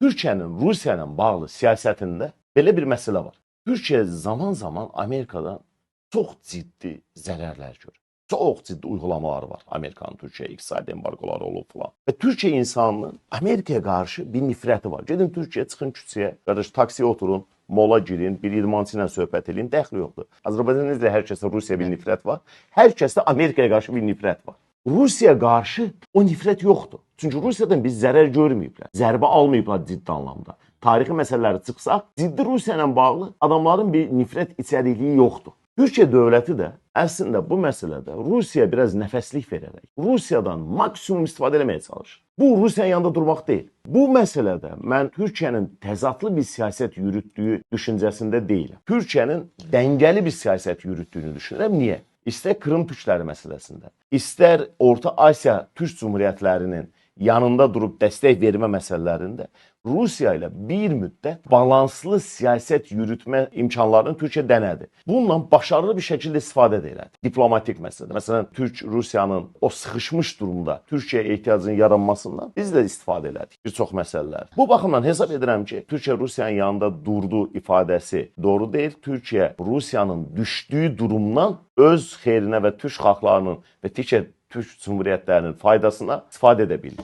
Türkiyənin Rusiya ilə bağlı siyasətində belə bir məsələ var. Türkiyə zaman-zaman Amerikadan çox ciddi zərərlər görür. Çox ciddi uygulamaları var. Amerikanın Türkiyə iqtisadi embargoları olub filan. Və Türkiyə insanının Amerikaya qarşı bir nifrəti var. Gedin Türkiyəyə, çıxın küçəyə, qardaş, taksiyə oturun, mola girin, bir idmançı ilə söhbət eləyin, dəxli yoxdur. Azərbaycanda necə hər kəsdə Rusiyaya bir nifrət var, hər kəsdə Amerikaya qarşı bir nifrət var. Rusiyaya qarşı o nifrət yoxdur. Çünki Rusiyadan biz zərər görməyiblər. Zərbə almayıblar ciddi anlamda. Tarixi məsələləri çıxsaq, ciddi Rusiya ilə bağlı adamların bir nifrət içərikliyi yoxdur. Türkiyə dövləti də əslində bu məsələdə Rusiyaya biraz nəfəslik verərək Rusiyadan maksimum istifadə eləməyə çalışır. Bu Rusiyanın yanında durmaq deyil. Bu məsələdə mən Türkiyənin təzadlı bir siyasət yürütdüyü düşüncəsində deyiləm. Türkiyənin dəngəli bir siyasət yürütdüyünü düşünürəm. Niyə? İstər Krım türkləri məsələsində, istər Orta Asiya Türk Cümhuriyyətlərinin yanında durub dəstək vermə məsələlərində Rusiya ilə bir müddət balanslı siyasət yürütmə imkanlarını Türkiyə dənədi. Bununla başarılı bir şəkildə istifadə də elədi. Diplomatik məsələdə. Məsələn, Türk Rusiyanın o sıxışmış durumda Türkiyəyə ehtiyacının yaranmasından biz də istifadə elədik bir çox məsələlər. Bu baxımdan hesab edirəm ki, Türkiyə Rusiyanın yanında durdu ifadəsi doğru deyil. Türkiyə Rusiyanın düşdüyü durumdan öz xeyrinə və türk xalqlarının və digər türk cümhuriyyətlərinin faydasına istifadə edə bildi.